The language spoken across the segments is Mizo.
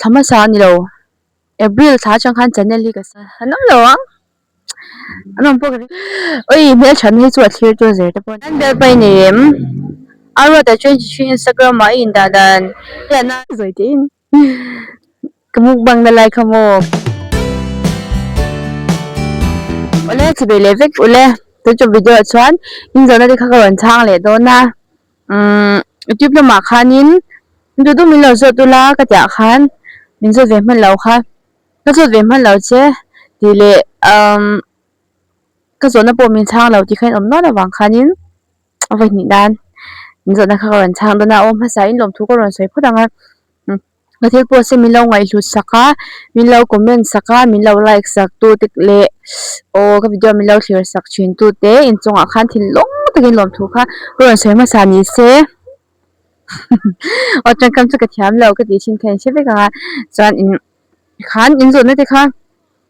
Thla hmasa a ni lo April thla atang khan channel hi ka an awm lo ang an awm pawh ka ring ui hmelthatna hi chu a thlir tur zel te pawh an bel pai nei em a ruat ah chuan Instagram ah a indah dan hian a zawi teh in ka mukbang na lai kha maw awle chawhmeh leh vek ule tun chu video ah chuan inzawhna te kha ka rawn chhang leh dawn a. Umm youtube lamah khanin duh duh min lo zawt ula ka tihah khan min zawt ve hman lo kha ka zawt ve hman lo che tih leh umm ka zawhna pawh min chhang lo tih kha in awm nual avang khanin a vawihnih nan min zawhna kha ka rawn chhang dawn a aw hmasa in lawmthu ka rawn sawi phawt ang a. Ka thil pawh se min lo ngaihhlut sak a, min lo comment sak a, min lo like sak tu te leh aw ka video min lo thlir sak thin tu te inchungah khan thinlung takin lawmthu kha ka rawn sawi hmasa ni se aw tangkam chu ka thiam lo ka tih thin kha in hre vek ang a chuan in khan in zawhna te kha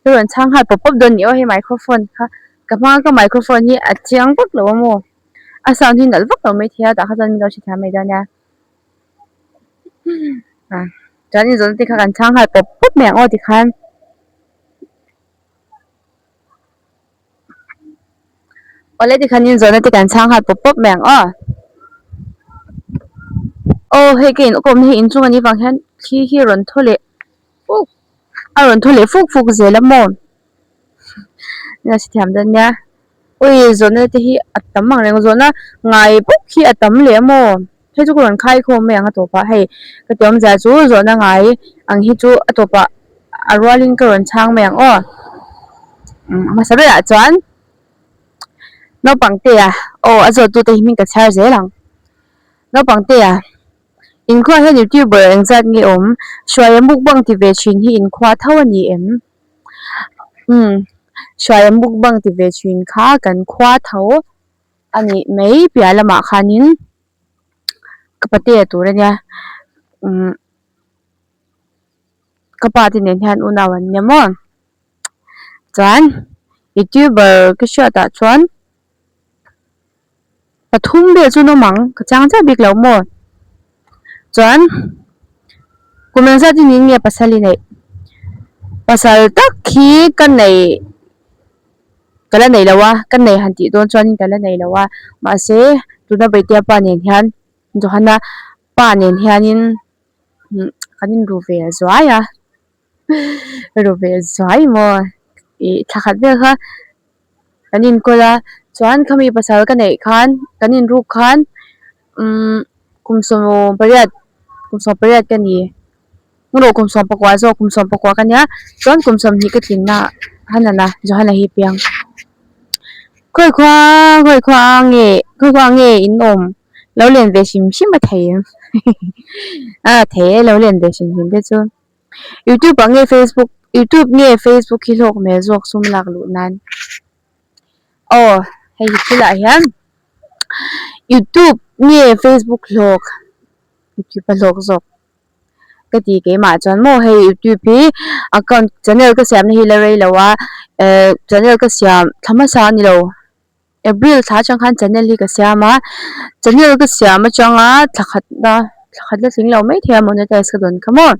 ka rawn chhang nghal pawp pawp dawn ni aw hei microphone kha ka hma ka microphone hi a chiang vak lo a maw a sound hi nalh vak lo maithei a tah kha chuan min lo hrethiam mai dawn nia. Chuan in zawhna te kha kan chhang nghal pawp pawp mai ang aw tikhan awle tikhan in zawhna te kan chhang nghal pawp pawp mai ang aw aw hei ka in awm hi inchung anih vang hian thli hi a rawn thaw leh fuk a rawn thaw leh fuk fuk zel a maw nia hrethiam dawn nia ui zawhna te hi a tam ang reng zawhna ngai bawk hi a tam leh a maw hei chu ka rawn khai khawm mai ang a tawpah hei ka ti awmzia chu zawhna ngai ang hi chu a tawpah a rualin ka rawn chhang mai ang aw umm hmasa berah chuan naupang te ah aw a zawt tute hi hming ka chhiar zel ang naupang te ah. Inkhua hian youtuber engzat nge awm? Hruaia mukbang ti ve thin hi inkhua tho a ni em? Umm Hruaia mukbang ti ve thin kha kan khua tho a nih mai piah lamah khanin ka patea tur a nia umm ka pa te nen hian unau an nia maw? Chuan youtuber ka hriatah chuan. Pathum vel chu an awm ang ka chang chiah bik lo maw chuan kum engzat in nge pasal i neih pasal tak hi ka nei ka la nei lo a ka nei han tih dawn chuan ka la nei lo a mahse tuna Baitea pa nen hian Johana pa nen hianin kan inru ve zuai a ru ve zuai maw ih thla khat vel kha. Kan inkawl a chuan khami pasal ka neih khan kan inruk khan umm kum 18 kum 18 ka ni erawh kum 14 zawk kum 14 ka nia chuan kum 20 ka tlin na Hanana Johana hi piang khawi khua khawi khua nge khawi khua nge in awm lo len ve hrim hrim a thei em a thei e lo len ve hrim hrim te chu. Youtube ah nge Facebook youtube nge Facebook hi hlawk hmel zawk sum lak luh nan aw hei hi thilah hian youtube nge Facebook hlawk youtube a hlawk zawk ka ti keimah chuan maw hei youtube hi account channel ka siamna hi la rei lo a ehh channel ka siam thla hmasa a ni lo. April thla atang khan channel hi ka siam a channel ka siam atanga thla khat na thla khat la tling lo mai thei a monetize ka dawn kha maw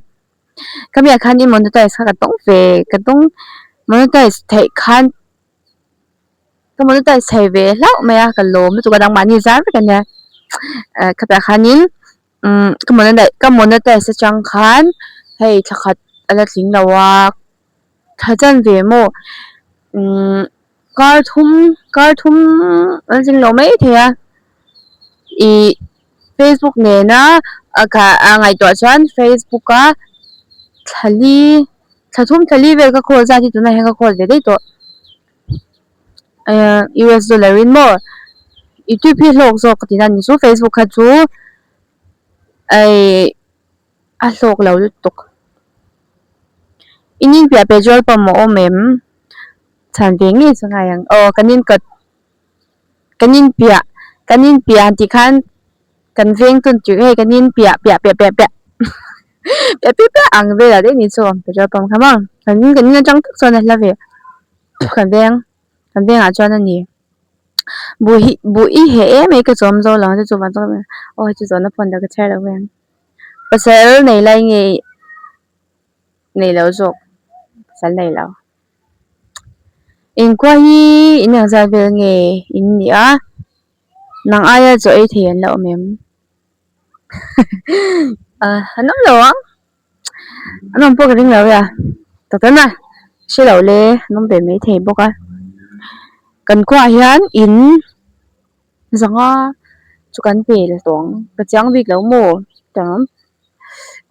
ka miah khan i monetize kha ka tawng ve ka tawng monetize theih khan ka monetize thei ve hlauh mai a ka lawm lutuk a nangmahni zar vek ania ah khatah khanin umm ka monetize ka monetize atang khan hei thla khat a la tling lo a thla chanve maw umm. Kar thum kar thum an zing lo mai thei a ih facebook nena a kha a ngaihtuah chuan facebook a thla li thla thum thla li vel ka khawl zat hi tunah hian ka khawl ve daih tawh ehh U_S dollar in maw youtube hi hlawk zawk ka ti na ni chu facebook kha chu eih a hlawk lo lutuk in inpiah petrol pump a awm em? Chhan ve ngei chu ngai ang aw kan in kawt kan in piah kan in piah han tih khan kan veng tawn tirh hei kan in piah piah piah piah piah piah piah piah ang velah daih ni chu petrol pump kha maw kan in kan in atang tak chuan a hla ve kan veng kan vengah chuan a ni buh hi buh i heh em mai ka chawm zo lo ang chu chuvang chuan aw hei chu zawhna phone dah ka chhiar lo ve ang pasal nei lai nge. Nei lo zawk pasal nei lo. Engkua hi in engzat vel nge in nih a nang aia chaw ei thei an la awm em? An awm lo ang an awm pawh ka ring lo e a tak tak na hre lo le an awm ve mai thei bawk a kan khuaah hian in zanga chu kan pel tawh ang ka chiang bik lo maw tang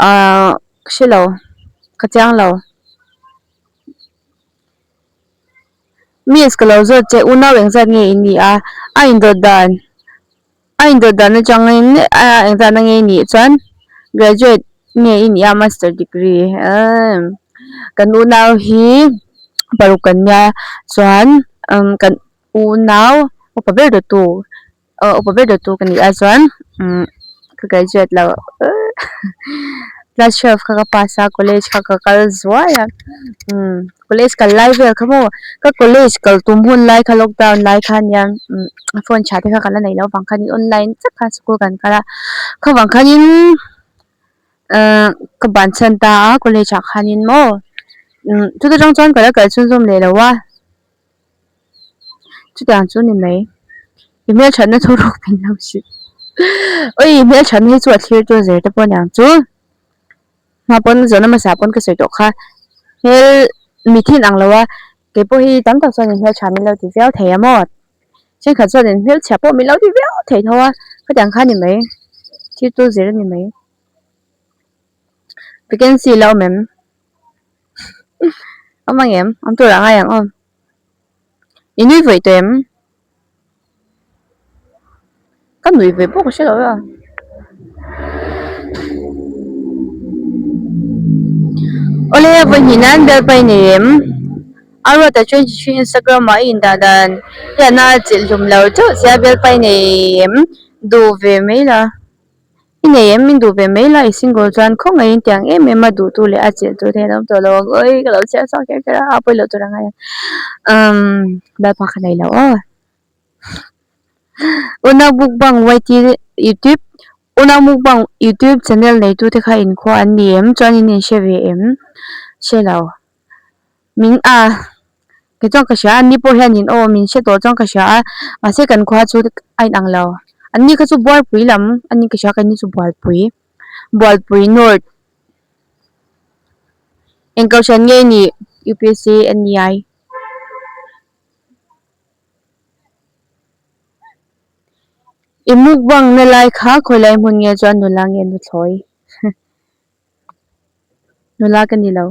ahh ka hre lo ka chiang lo miss ka lo zawt che unau engzat nge in nih a a indawt dan a indawt dan atangin a engzat na nge i nih chuan graduate nge i nih a master degree emm kan unau hi paruk kan nia chuan umm kan unau upa ber dawttu aw upa ber dawttu ka ni a chuan umm ka graduate lo class twelve kha ka pass a college kha ka kal zuai a umm college kal lai vel kha maw ka college kal tum hun lai kha lockdown lai kha ania umm phone tha te kha ka la neih loh avang khanin online chiah khan school kan kal a khavang khanin ahh ka bansan ta a college ah khanin maw umm chuta tang chuan ka la kal chhunzawm leh lo a. Chutiang chu ni mai. I hmelthatna thu rawk min lo hrilh. Ui hmelthatna hi chu a thlir tur zel te pawh aniang chu. Hma pawn zawhna hmasa pawn ka sawi tawh kha. Hmel mithin ang lo a, kei pawh hi tam tak chuan in hmeltha min lo ti viau thei a maw? Thenkhat chuan in hmelchhia pawh min lo ti viau thei tho a, khatiang kha a ni mai. Thlir tur zel a ni mai. Vacancy la awm em? Awm ang em? Awm tur ah ngai ang aw. I nui vawi tawh em? Ka nui ve pawh ka hre lo e a. Awle vawi hnih nan bel pai nei em? A ruat a 23 Instagram ah i indah dan hian a chilh hlum lo chauh sia bel pai nei em? Duh ve mai la. I nei em min duh ve mai la i single chuan khawngaihin tiang em em a duh tu leh a chilh tu te an awm tawh lo ang awi ka lo chhiar chhuak kher kher a a pawi loh tur angai a umm bialpa ka nei lo aw unau mukbang yt youtube unau mukbang youtube channel nei tu te kha inkhua an ni em chuan in inhre ve em hre lo. Min a kei chuan ka hria a anni pawh hianin aw min hre tawh chuan ka hria a mahse kan khua chu a inang lo anni kha chu bualpui lam a ni ka hria keini chu bualpui bualpui north eng kohhran nge nih U P S C N E I. I mukbang na lai kha khawilai hmun nge chuan nula nge nuthlawi. Nula ka ni lo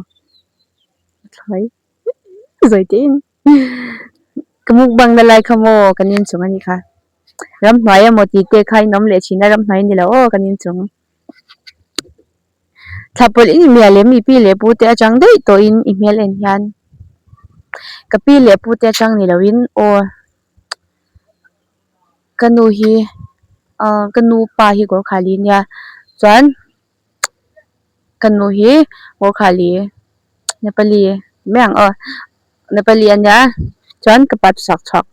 thlai zawi te in ka mukbang na lai kha maw kan inchung a nih kha ramhnuai emaw tih te kha in awm leh thin a ramhnuai a ni lo aw kan inchung thla pawlh in mial em i pi leh pu te atang daih tawh in i hmel en hian ka pi leh pu te atang ni lo in aw ka nu hi ah ka nu pa hi gorkhali a nia chuan. Ka nu hi Gorkhali Nepali mai ang aw Nepali a nia chuan ka pa chu chak chhuak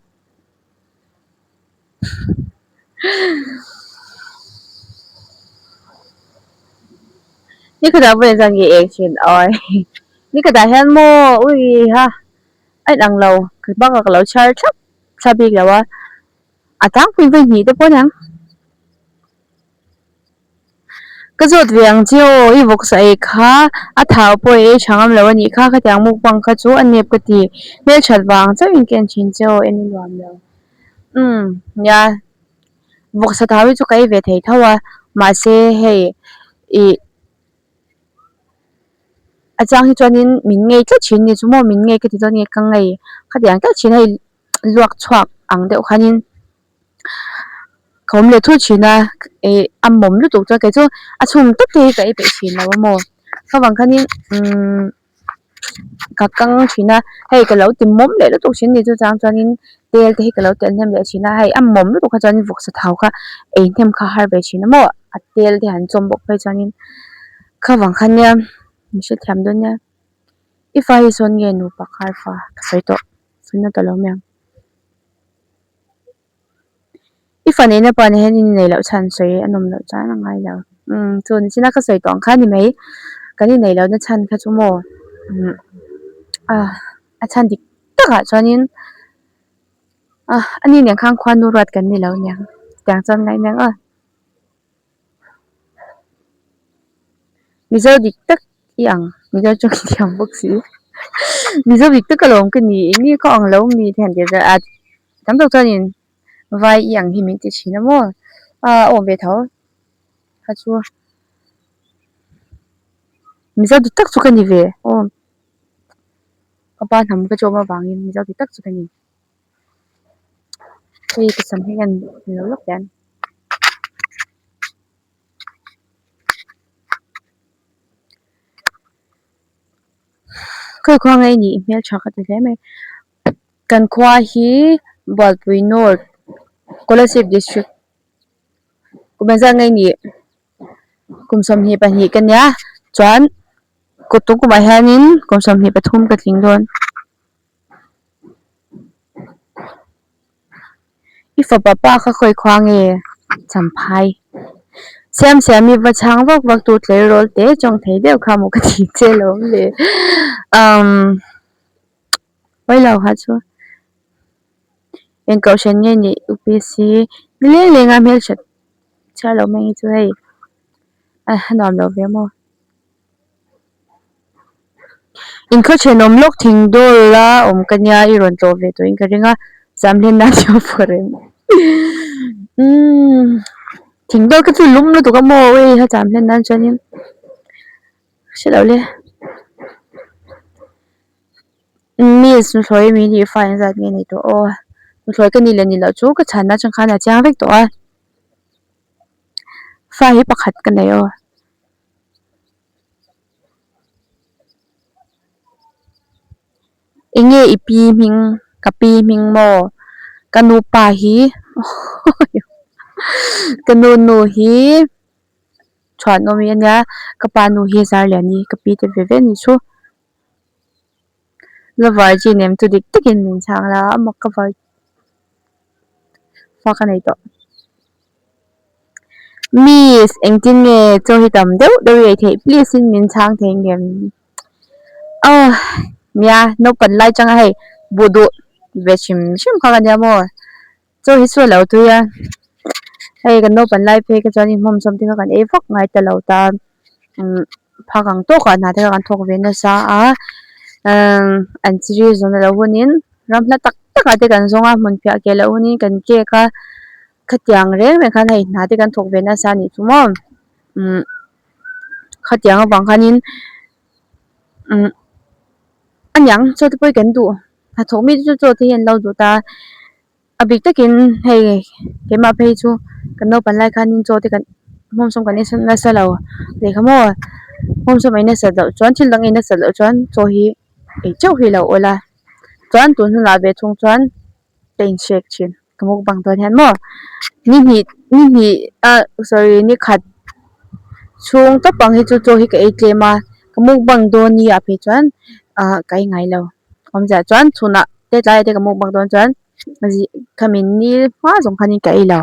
nikhatah pawh hian chuan nge eng thin awi nikhatah hian maw ui ha a inang lo bakah ka lo chhiar thlap thlap bik lo a a tlangpui vawi hnih te pawh a niang. Ka zawt ve ang che aw, i vawksa ei kha a thau pawh i ei tha ngam lo a nih kha, khatiang mukbang kha chu a nep ka ti, hmelthat vang chauhin ka en thin che aw, en i nuam lo. Umm nia, vawksa thau hi chu ka ei ve thei tho a, mahse hei ih a chang hi chuanin min ngei tlat thin ni chu maw min ngei ka ti dawn nge ka ngei khatiang tlat thin hei luak chhuak ang deuh khanin. Ka awm leh thut thin a ih a mawm lutuk chuan kei chu a chhum tawp te hi ka ei peih thin lo a maw khavang khanin umm ka kang thin a hei ka lo ti mawm leh lutuk thin a ni chu chang chuanin tel te hi ka lo telh hnem leh thin a hei a mawm lutuk kha chuanin vawksa thau kha ei hnem kha har ve thin a maw a tel te han chawm bawk phei chuanin khavang kha nia min hrethiam dawn nia i fa hi sawn nge nupa khar fa ka sawi tawh sawi na tawh lo mai ang. I fa neihna pa nen hian in inneih loh chhan sawi a nawm loh chuan a ngai lo. Umm chu ni china ka sawi tawh ang kha ni mai. Kan inneih lohna chhan kha chu maw a chhan dik takah chuanin a ni nen khan khuanu ruat kan ni lo aniang tiang chuan ngaih aniang aw. Mizo dik tak i ang Mizo tawng i thiam bawk si Mizo dik tak alawm ka ni eng nge ka ang lo mi te han tih a tam tak chuanin vai i ang hi min ti thin a maw a awm ve tho kha chu Mizo dik tak chu ka ni ve aw ka pa hnam ka chawm avangin Mizo dik tak chu ka ni. Hei ka sam hi hian lo lawk hian. Khawi khua nge i nih hmeltha ka ti hle mai kan khua hi Bualpui North Kolasib District kum engzat nge i nih kum 22 ka nia chuan kut tung kumah hianin kum 23 ka tling dawn. I fapa pa kha khawi khua nge champhai siam siam i va chhang vak vak tu tleirawl te tawng thei deuh kha maw ka ti che lo le umm pawi lo kha chu eng kohhran nge nih U_P_C ni leng leng a hmelthat chhiar loh mai hi chu hei a nuam lo ve maw. Inkhaw thenawm lawk thing dawl a awm ka nia i rawn tlawh ve tawhin ka ring a zam hlen nan chu a pawh reng umm thing dawl kha chu lum lutuk a maw ui a zam hlen nan chuanin hre lo le miss nuthlawi mi nih fa engzat nge ni tawh aw nuthlawi ka nih leh nih loh chu ka chhanna atang khan a chiang vek tawh a fa hi pakhat ka nei aw. Enge i pi hming ka pi hming maw ka nupa hi ka nu nu hi chhuanawmi a nia ka pa nu hi Zarliani ka pi te ve ve a nih chu la virgin em chu dik takin min chhang la a mak ka var fa ka nei tawh. Miss engtin nge chaw hi tam deuh deuh i ei theih please in min chhang thei ngem aw nia naupang lai changa hei buh duh ve hrim hrim kha ka nia maw chaw hi chu a lo tui a hei kan naupang lai phei kha chuan inhmawm sawm te kha kan ei vak ngai ta lo ta umm phak ang tawkah hna te kha kan thawk ve nasa a umm an chiri zawn a lo hunin ram hla tak takah te kan zawng a hmun phiah keh loh hunin kan cake a. Khatiang reng reng khan hei hna te kan thawk ve nasa a nih chu maw umm khatiang avang khanin umm a niang chaw te pawh hi kan duh hnathawk mi te chu chaw te hi an lo duh ta a bik takin hei keimah phei chu kan naupang lai khanin chaw te kan hmawm sawm kan ei nasa lo lehkha maw hmawm sawm ei nasat loh chuan thil dang ei nasat loh chuan chaw hi ei teuh hi a lo awl a chuan tun hunah ve chhung chuan. Ka inhrek thin ka mukbang dawn hian maw ni hnih ni hnih ah sorry ni khat chhung tawp ang hi chu chaw hi ka ei tlem a ka mukbang dawn ni ah phei chuan ah ka ei ngai lo awmzia chuan chhunah te tlaiah te ka mukbang dawn chuan khami ni hma zawng khanin ka ei lo.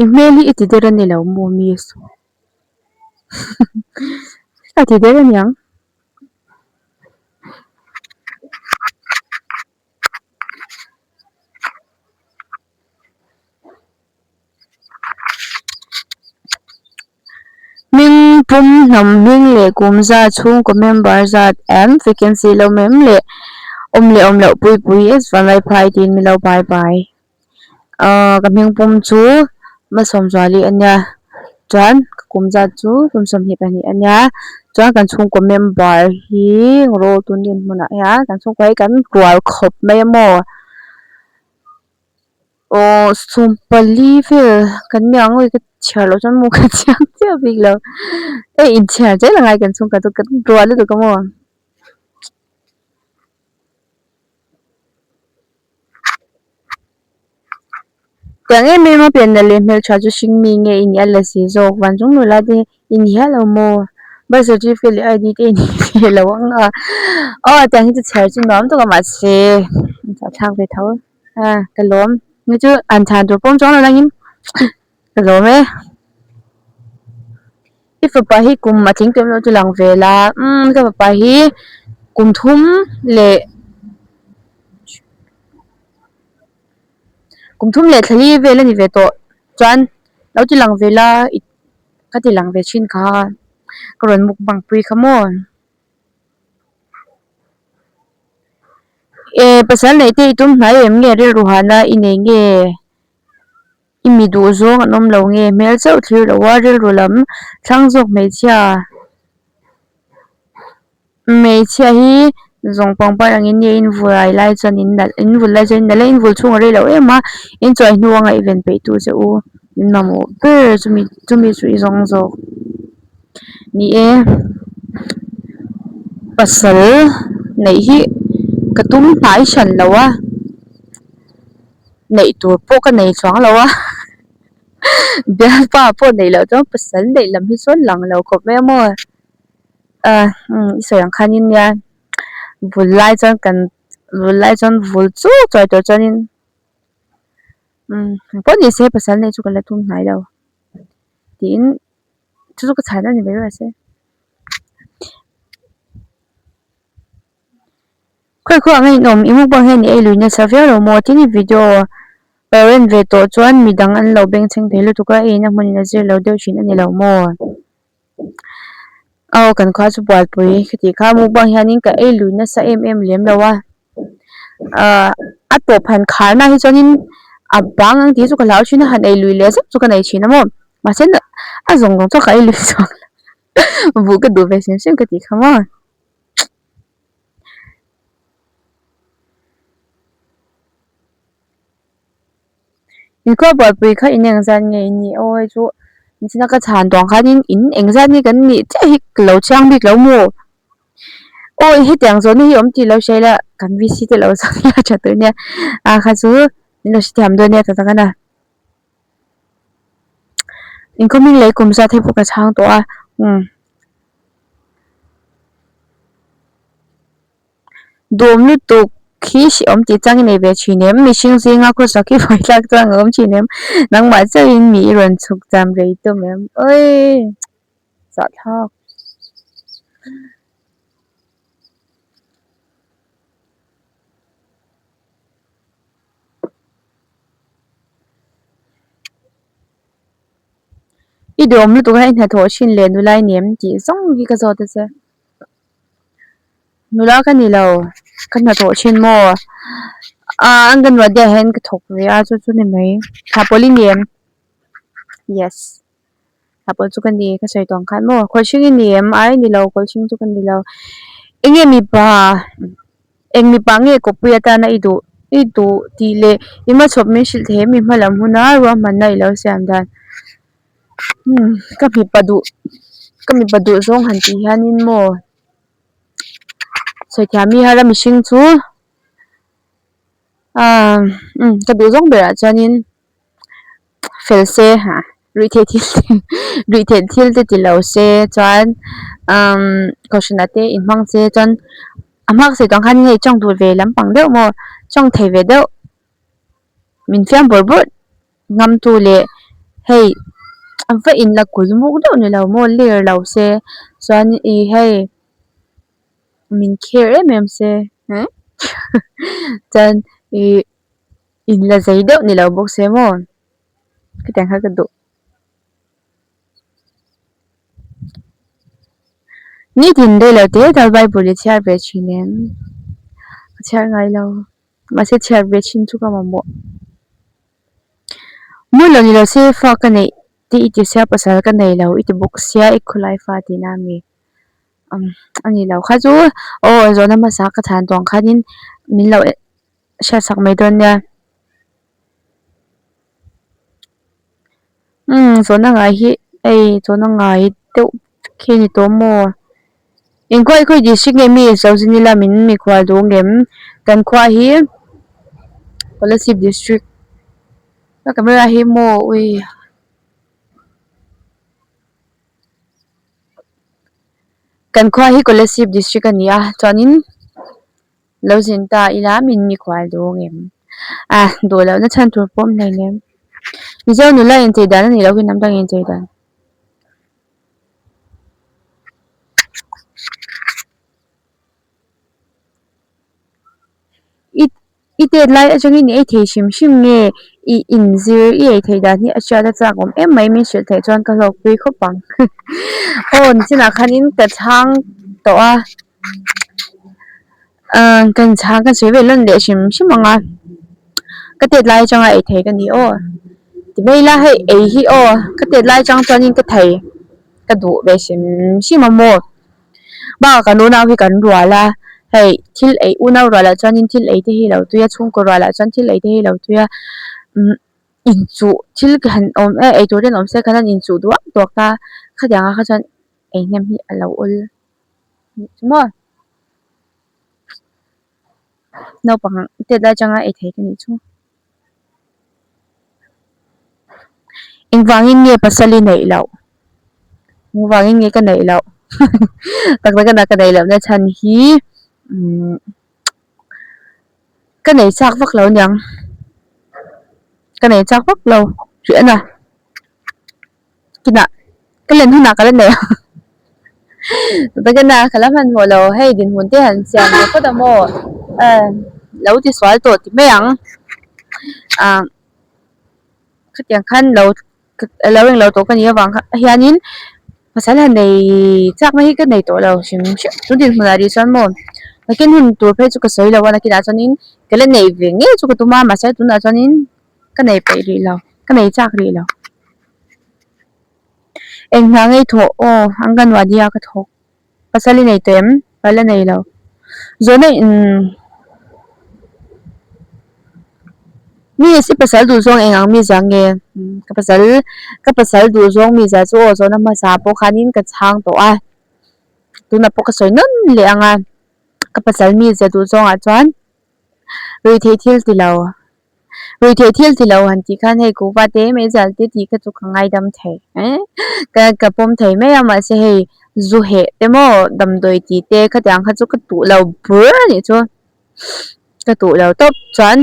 I hmel hi i ti der a ni lo maw miss a ti der aniang. Hming pum hnam hming leh kum zat chhungkaw member zat and vacancy lo mem leh awm leh awm loh pui pui S Vanlaiphai tiin min lo bye bye. Ahh ka hming pum chu Malsawmzuali a nia chuan ka kum zat chu kum 22 a nia chuan kan chhungkaw member hi rawh tun din hmunah hian kan chhungkaw hi kan rual khawp mai a maw aw 14 vel kan ni ang awi ka chhiar loh chuan maw ka chiang chiah bik lo e inchhiar zel angai kan chhungkaw chu kan rual lutuk a maw. Tiang em em a pian nalh leh hmeltha chu hring mi nge i nih a la si zawk van chung nula te i ni hial lo maw birth certificate leh ID te i ni ve lo ang a aw tiang hi chu chhiar chu nuam tawk a mahse a thlak ve tho a ka lawm. Ni chu an chhan tur pawm chuang lo nangin ka zawm e. I fapa hi kum a tling tawh em lo chu lang ve la umm ka fapa hi kum thum leh kum thum leh thla li vel a ni ve tawh chuan lo ti lang ve la ka ti lang ve thin kha ka rawn mukbang pui kha maw. Eh pasal neih te i tum hnai em nge rilru hahna i nei nge i mi duh zawng an awm lo nge hmel chauh thlir loh a rilru lam thlang zawk hmeichhia hmeichhia hi zawng pangpar angin nge in vuai lai chuan in nalh in vul lai chuan in nalh a in vul chhung a rei loh em a in chuai hnu a ngaihven peih tu che u in mamawh ber chumi chumi chu i zawng zawk. Ni e, pasal neih hi ka tum hnai hran lo a, neih tur pawh ka nei chuang lo a, bialpa pawh neih loh chuan pasal neih lam hi chuan lang lo khawp mai a maw, ah umm i sawi ang khanin nia vul lai chuan kan vul lai chuan vul chu chuai tur chuanin umm engpawh ni se pasal neih chu ka la tum hnai lo tiin. Chu chu ka chhan a ni mai mahse khawi khaw ang a inawm i mukbang hian i ei lui nasa viau lo maw tin i video lo en ve tawh chuan midang an lo bengchheng thei lutuk a ei na hmunin a zir lo deuh thin a ni lo maw aw kan khua chu bualpui ka tih kha mukbang hianin ka ei lui nasa em em lem lo a ahh a tawp han khar na hi chuanin a bang ang tih chu ka hlau thin a han ei lui leh zeuh chu ka nei thin a maw mahse a zawng zawng chuan ka ei lui chuang lo buh ka duh ve hrim hrim ka tih kha maw. Inkhawm buaipui kha in engzat nge in nih aw hei chu nichina ka chhan tawh ang khanin in engzat nge kan nih chiah hi ka lo chhiang bik lo maw. Awi hetiang zawhna hi awm tih lo hria ila kan VC te lo zawh ila tha tur nia a kha chu min lo hrethiam dawn nia ta tak a na. Inkhawm hming leh kum zat hei pawh ka chhang tawh a umm. Dawm lutuk hi hrehawm tih chang i nei ve thin em? Mihring zinga khawsak hi vawi tlak chuan a awm thin em? Nangmah chauhin mi i rawn chhuk cham rei tum em? Awii zahthlak. I dawm lutuk a i hnathawh thin leh nula i nem tih zawng hi ka zawt a che. Nula ka ni lo ka hnathawh thin maw ah anganwadi ah hian ka thawk ve a chu chu ni mai thla pawlh i ni em yes thla pawlh chu ka ni ka sawi tawh ang khan maw kawlhring i ni em ai ni lo kawlhring chu ka ni lo enge mipa eng mipa nge kawppui atana i duh i duh tih leh i hmachhawp min hrilh thei em i hma lam huna ruahmanna i lo siam dan. Umm ka mipa duh ka mipa duh zawng han tih hianin maw sawi thiam mi har a mihring chu ahh umm ka duh zawng berah chuanin fel se ha ruih theih thil te ruih theih thil te ti lo se chuan umm kohhranah te inhmang se chuan a hma ka sawi tawh ang khan hei tawng duh ve lampang deuh maw tawng thei ve deuh min fiam bawrh bawrh. Ngamtu leh hei va in la kul muk deuh ni lo maw ler lo se chuan ih hei min care em em se chuan ih in la zei deuh ni lo bawk se maw khitiang kha ka duh. Nitin reilo te tal bible i chhiar ve thin em ka chhiar ngai lo. Mahse chhiar ve thin chu ka mamawh. Mawi lo ni lo se fa ka neih te i ti sia pasal ka nei lo i ti bawk sia i khawlai fa tihna a mi umm a ni lo kha chu aw zawhna hmasa ka chhan tawh ang khanin min lo hriatsak mai dawn nia. Umm zawhna ngai hi hei zawhna ngai deuh khi a ni tawh maw engkhaw khawi district nge mi Zozini lamin mikhual duh ngem kan khua hi Kolasib district ka camera hi maw ui kan khua hi Kolasib district a ni a chuanin. Lo zin ta ila min mikhual duh ngem. A duh lohna chhan tur pawh awm hleinem. Mizo nula inchei dan a nih loh hi hnam dang inchei dan. I i tet lai atangin i ei thei hrim hrim nge i inzir i ei theih dan hi a hriat a chak awm em mai min hrilh theih chuan ka hlawkpui khawp ang. Aw nichinah khanin ka chhang tawh a ah kan chhang ka sawi ve lawn leh hrim hrim ang a ka tet lai atanga ei thei ka ni aw ti mai ila hei ei hi aw ka tet lai atang chuanin ka thei ka duh ve hrim hrim a maw. Bakah kan unau hi kan rual a, hei thil ei unau rualah chuanin thil ei te hi lo tui a, chhungkaw rualah chuan thil ei te hi lo tui a, umm inchuh thil han awm e eitur te an awm se khan an inchuh duak duak a, khatiang ah kha chuan ei hnem hi a lo awl anih chu maw. Naupang tet lai atanga ei thei ka nih chu. Engvangin nge pasal i neih loh? Engvangin nge ka neih loh? Tak tak a ka neih lohna chhan hi umm ka nei chak vak lo aniang. Ka nei chak vak lo rih a na. Kinah ka len hunah ka la nei ang. Tak tak a na ka la hmanhmawh lo hei dinhmun te han siam ve phawt ang maw? Lo ti sual tawh ti mai ang. Ah. Khatiang khan lo lo englo tawh ka nih avang hianin pasal han nei chak na hi ka nei tawh lo hrim hrim tun dinhmunah rih chuan maw nakin hun tur phei chu ka sawi lo a nakinah chuanin ka la neih ve ngei chu ka tum a mahse tunah chuanin ka nei peih rih lo ka nei chak rih lo eng hna ngei thawh aw anganwadi a ka thawk pasal i nei tawh em ka la nei lo zawhna in mi si pasal duh zawng eng ang mi zia nge ka pasal ka pasal duh zawng mi zia chu aw zawhna hmasa pawh khanin ka chhang tawh a tunah pawh ka sawi nawn leh ang a ka pasal mi zia duh zawngah chuan ruihtheih thil ti lo. Ruihtheih thil ti lo han tih khan hei kuhva te meizial te tih kha chu ka ngaidam thei ka ka pawm thei mai a mahse hei zu heh te maw damdawi tih te khatiang kha chu ka duh lo bur a nih chu ka duh lo tawp chuan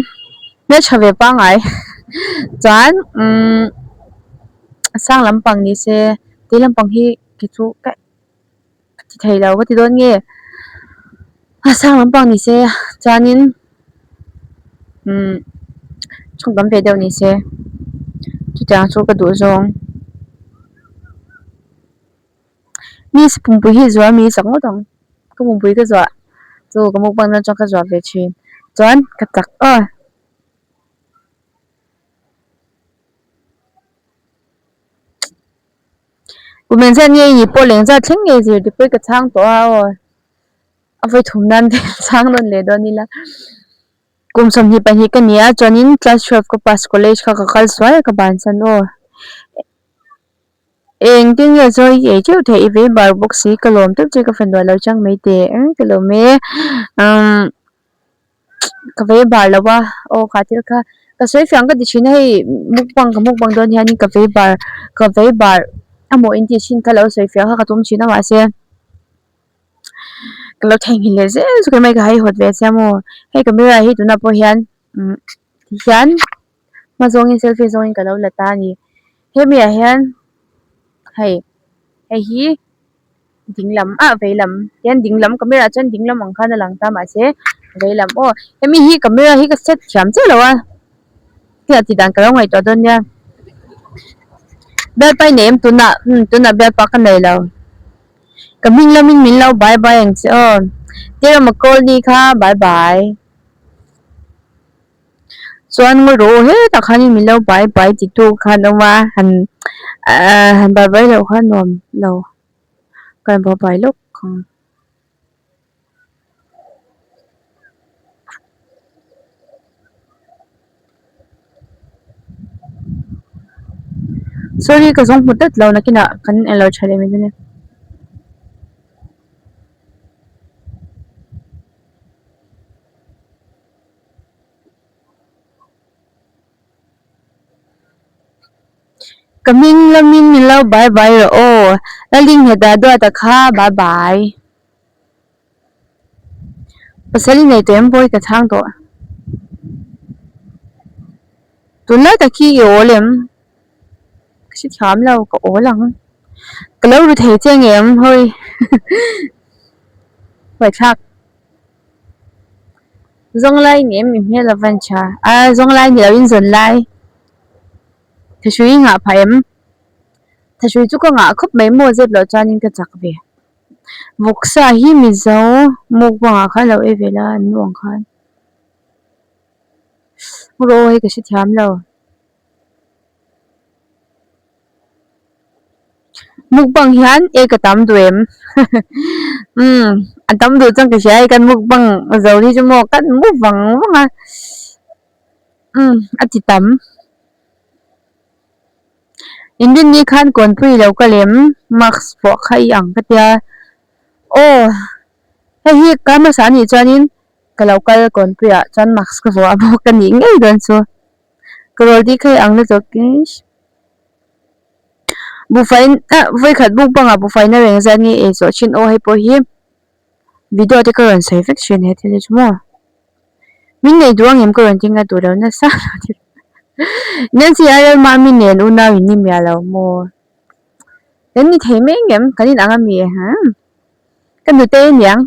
hmeltha ve pangngai chuan umm sang lampang ni se tui lampang hi kei chu ka ti thei lo ka ti dawn nge a sang lampang ni se chuanin umm chhung tam ve deuh ni se chutiang chu ka duh zawng mi pumpui hi zuah mi chak ngawt ang ka pumpui ka zuah chu ka mukbang na chuan ka zuah ve thin chuan ka chak aw. Kum engzat nge i nih pawh leh engzat thleng nge zir tih pawh ka chhang tawh a aw a vawi thum nan te chhang nawn leh dawn ila kum 22 ka ni a chuanin class 12 ka pass college kha ka kal sual a ka bansan aw engtin nge chaw i ei teuh theih i vei bar bawk si ka lawm teuh che ka fanu alo chang mai teh eng ka lawm e umm. Ka vei bar lo a aw kha thil kha ka sawi fiah ang ka ti thin a hei mukbang ka mukbang dawn hianin ka vei bar ka vei bar a maw in tih thin kha lo sawi fiah kha ka tum thin a mahse ka lo theihnghilh leh zel chu keimah hi ka haihawt ve sia maw hei camera hi tunah pawh hian umm tihian hma zawngin selfie zawngin ka lo la ta a ni hemi ah hian hei hei hi. Ding lam ah vei lam hian ding lam camera ah chuan ding lam ang khan a lang ta mahse vei lam aw hemi hi camera hi ka set thiam chiah lo a hetiang tih dan ka lo ngaihtuah dawn nia bialpa i nei em tunah umm tunah bialpa ka nei lo ka hming lamin min lo bye bye ang che aw Terama Colney kha bye bye. Chuan ngawi rawh aw hetah khanin min lo bai bai ti tu khan a awm a han ahh han bai bai loh kha nuam lo ka han bai bai lawk ang. Sorry ka zawng hmu tlat lo nakinah kan eng lo tha leh mai dawn e. Ka hming lamin min lo bye bye rawh aw Lalinghet-a duata kha bye bye. Pasal i nei tawh em pawi ka chhang tawh. Tunlai tak hi i awl em? Ka hre thiam lo, ka awl ang. Ka lo ru thei che ngem hawi Huaithlak. Zawnglai ngem i hmel a van tha. A zawnglai ni loin zawnlai. Thahrui i ngah phah em? Thahrui chu ka ngah khawp mai maw zep loh chuanin ka chak ve. Vawksa hi Mizo mukbang ah khan lo ei ve la an nu ang khan. Rawh hei ka hre thiam lo. Mukbang hian ei ka tam duh em? Umm a tam duh chuan ka hria hei kan mukbang zo hi chu maw kan mu vang vang a umm a ti tam. Inrinni khan kawnpui lo ka lem mask pawh kha i ang ka tia aw hei hi ka hmasa anih chuanin ka lo kal kawnpuiah chuan mask ka vuah bawk a nih ngei dawn chu ka rawl tih kha i ang lutuk buhfai ah vawikhat buk bangah buhfai na reng zat nge ei zawh thin aw hei pawh hi video te ka rawn sawi vek thin he thil hi chu maw min nei duh ang em ka rawn ti nga duh lo nasa Nancy Lalmami nen unau in ni miah lo maw kan ni thei mai ang em kan inang ami ka nute aniang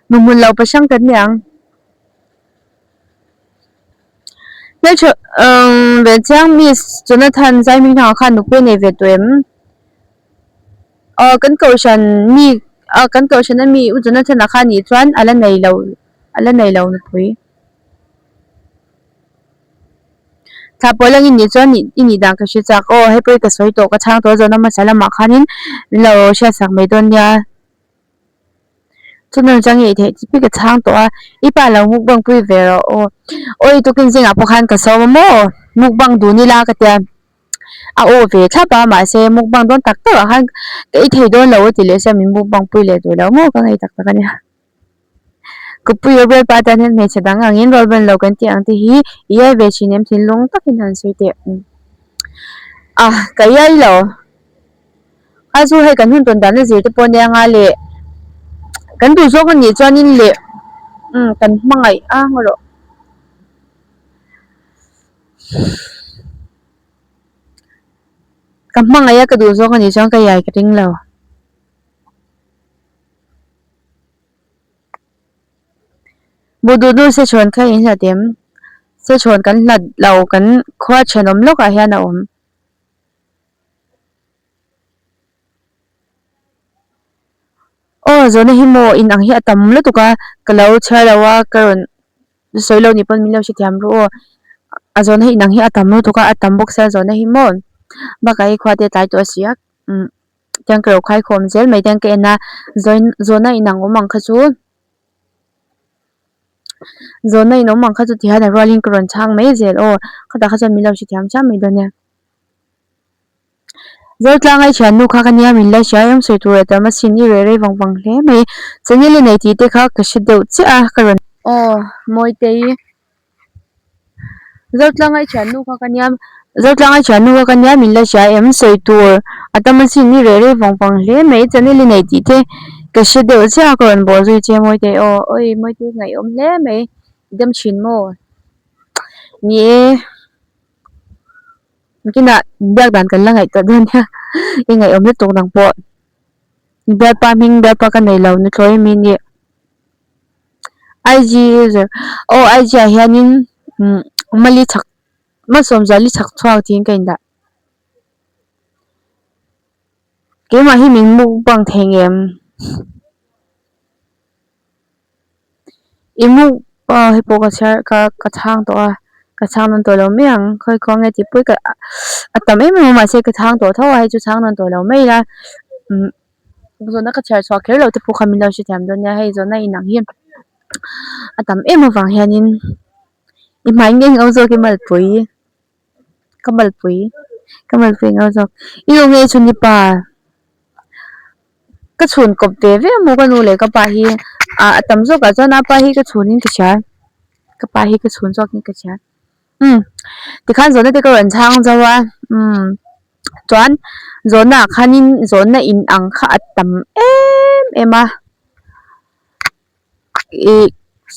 mumul lo pahrang kan ni ang. Hmeltha umm ve chiang miss Jonathan Zaiming hnangah khan nupui a nei ve tawh em? Aw kan kohhran mi ah kan kohhran ami u Jonathan-a kha nih chuan a la nei lo a la nei lo nupui. Thla pawh lang in nih chuan i nih dan ka hre chak aw hei pawh hi ka sawi tawh ka chhang tawh a zawhna hmasa lamah khanin min lo hriatsak mai dawn nia. Chutna chang i theih chipi ka chhang tawh a, i pa lo mukbang pui ve rawh aw. Awi tukin zingah pawh khan ka sawm a maw mukbang dun ila ka tia a aw ve thlap a mahse mukbang dawn tak tak ah khan ka ei thei dawn lo a ti leh sia min mukbang pui leh duh lo maw ka ngei tak tak a nia. Kupui Rebel pa tan hian hmeichhe dang angin rualban lo kan tih ang te hi i iai ve thin em thinlung takin han sawi teh ah ka iai lo. A chu hei kan hun tawn dan a zir te pawh ania nga leh kan duh zawk a nih chuanin leh umm kan hmangaih a ngaw rawh ka hmangaih a ka duh zawk a nih chuan ka iai ka ring lo. Buhduhnu Sechhawn kha in hlat em? Sechhawn kan hlat lo kan khua thenawm lawkah hian a awm. Aw zawhna hi maw in ang hi a tam lutuk a ka lo chhiar lo a ka rawn sawi lo nih pawn min lo hrethiam ru aw a zawhna hi in ang hi a tam lutuk a a tam bawk sia zawhna hi maw bakah hei khua te a tlai tawh a si a umm tiang ka lo khaikhawm zel mai tiang ka en a zawhna in ang awm ang kha chu. Zawhna in awm ang kha chu ti hian a rualin ka rawn chhang mai zel aw khatah kha chuan min lo hrethiam chiam mai dawn nia. Zotlang ai thiannu kha ka nia min la hria em sawi tur a tam asin i reh rei vang vang hle mai channel i nei tih te kha ka hre deuh chiah a ka rawn aw Mawitei Zotlang ai thiannu kha ka nia Zotlang ai thiannu kha ka nia min la hria em sawi tur a tam asin i reh rei vang vang hle mai channel i nei tih te ka hre deuh chiah a ka rawn bawl zui che Mawitei aw awi Mawitei ngaihawm hle mai i dam thin maw ni e. Kinah biak dan kan la ngaihtuah dawn nia i ngaihawm lutuk nang pawh bialpa hming bialpa ka nei lo nuthlawi ami nih IG user aw IG ah hianin umm mali chhak malsawmzali chhak chhuak tiin ka indah keimah hi min mukbang thei ngem. I muk aw hei pawh ka chhiar ka ka chhang tawh a ka chhang nawn tawh lo mai ang khawi khaw nge tih pawh ka a tam em em a mahse ka chhang tawh tho a hei chu chhang nawn tawh lo mai ila umm zawhna ka chhiar chhuah kher lo te pawh kha min lo hrethiam dawn nia hei zawhna inang hi a tam em avang hianin i hmai nge ngau zawk i malpui ka malpui ka malpui ngau zawk i nu nge i chhun i pa. Ka chhun kawp ve ve maw ka nu leh ka pa hi ah a tam zawkah chuan a pa hi ka chhunin ka hria ka pa hi ka chhun zawkin ka hria umm tikhan zawhna te ka rawn chhang zo a umm chuan zawhna ah khanin zawhna in ang kha a tam em em a ih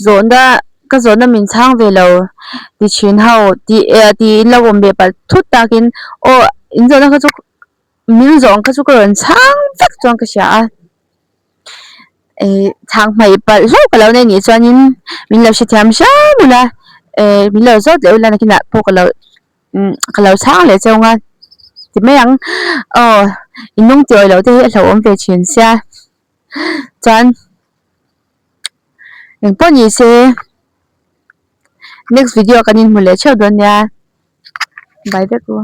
zawhna. Ka zawhna min chhang ve lo ti thin ho tih eh tiin lo awm ve palh thut takin aw in zawhna kha chu min zawh ang kha chu ka rawn chhang vek chuan ka hria a ih chhang hmaih palh hlauh ka lo nei nih chuanin min lo hrethiam hram ula eh min lo zawt leh ula nakinah pawh ka lo umm ka lo chhang leh cheu ang a ti mai ang aw in lung ti awih loh te hi a hlauhawm ve thin sia chuan. Engpawh ni se next video ah kan inhmu leh theuh dawn nia bye vek u.